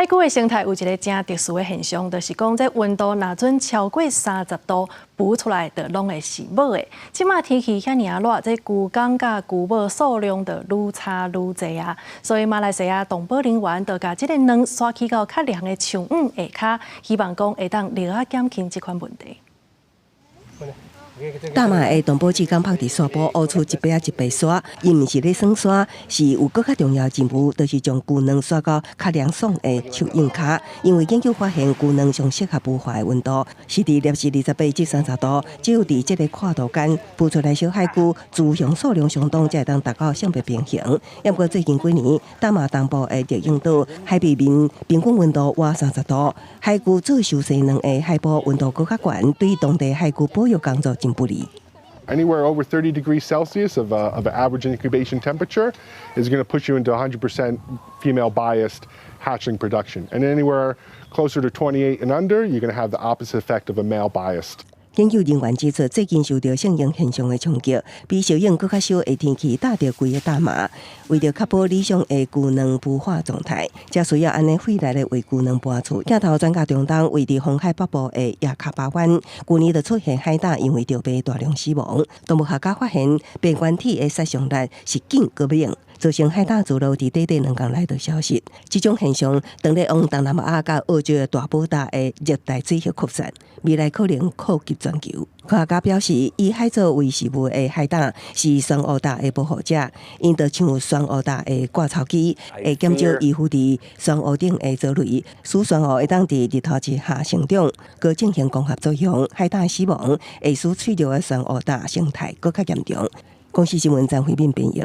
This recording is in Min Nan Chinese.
海龜的生態有一个誠特殊的現象，就是講這溫度若準超過30度，孵出來就攏會是母的。這馬天氣遐爾仔熱，這龜公佮龜母數量就愈差愈濟啊。所以馬來西亞動保人員就共這个卵徙去到較涼的樹蔭下跤，希望講會當略仔減輕這款問題。大馬的動保志工拍佇沙埔，挖出一塊仔一塊沙，𪜶毋是咧耍沙，是有閣較重要任務，就是將龜卵徙到較涼爽的樹蔭跤。因為研究發現，龜卵上適合孵化的溫度是佇攝氏28至30度，只有佇這个闊度間孵出來小海龜，雌雄數量相當，才會當達到性別平衡。毋過最近幾年，大馬東部的熱應島海平面平均溫度倚30度，海龜做受生卵的海埔溫度閣較懸，對當地海龜保育工作真不利。 Anywhere over 30 degrees Celsius of average incubation temperature is going to push you into 100% female biased hatchling production. And anywhere closer to 28 and under, you're going to have the opposite effect of a male biased. 研究人員指出，最近受著聖嬰現象的衝擊，比燒湧閣較燒的天氣罩著規个大馬，為著確保理想的龜卵孵化狀態，才需要按呢費力的為龜卵搬厝。鏡頭轉到中東，位佇紅海北部的亞喀巴灣，舊年就出現海膽因為著病大量死亡。動物學家發現，病原體的殺傷力是緊閣猛，造成海膽聚落佇短短2工內就消失。這種現象當咧往東南亞佮澳洲的大堡礁的熱帶水域擴散，未來可能擴及全球。科學家表示，以海藻為食物的海膽是珊瑚礁的保護者，𪜶就像珊瑚礁的割草機，會減少依附佇珊瑚頂的藻類，使珊瑚會當佇日頭之下成長，閣進行光合作用。海膽死亡會使脆弱的珊瑚礁生態閣較嚴重。公視新聞張慧敏編譯。